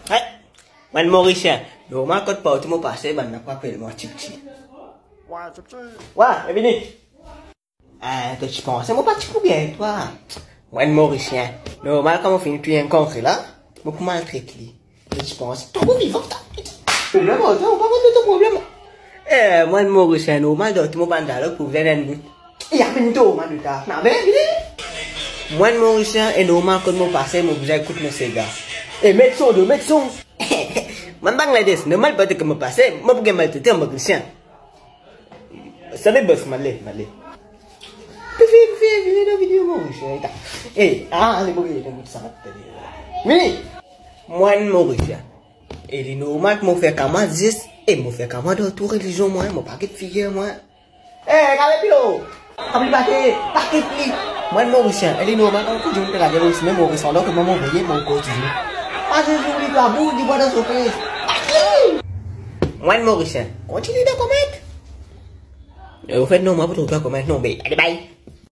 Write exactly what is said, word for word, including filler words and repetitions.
Hey, mwa Morisien, normal kot partou mo pase, bann la pou apel mwa Tipti. Wa, Tipti. Wa, e vini. Eh, to ti panse mo pa ti pou gagn twa? Mwa Morisien, normal kan mo fini touy enn kankri la, mo pou maltret li. To ti panse to pou vivan, ta? Problem, to, mo pa konn to problem. Eh, mwa Morisien, normal, donk mo bann dalok pou vinn enn bout. E apel to, mwa, nou ta. Na be, vini. Mwa Morisien, e normal kot mo pase, mo bizin ekout mo sega. E met son, do, met son. Mwa Bangladesh, normal, partou kot mo pase, mo pou gagn maltrete an Morisien. Salut boss, mo ale, mo ale. Pifi, pifi, vini dan video, Morisien, eta. Eh, ah, ale, mo gagn enn bout sa, mo apel. Vini. Mwa Morisien. E li normal ki mo fer kama zis, e mo fer kama dan tou relizion mwa, mo pa get figir mwa. Eh, kale pilo! Apel li pase, pa get li! Mwa Morisien, e li normal, kan kou dimoun pe lage mo sime, mo resandan kot mwa mo veye, mo koz touzour. Pa zis oubli twa, boul dibwa dan so fes. Pa get li! Mwa Morisien, kontinie dan comment. E, ofet, non, mo pa pou trouv twa comment, non, be, ale, bye.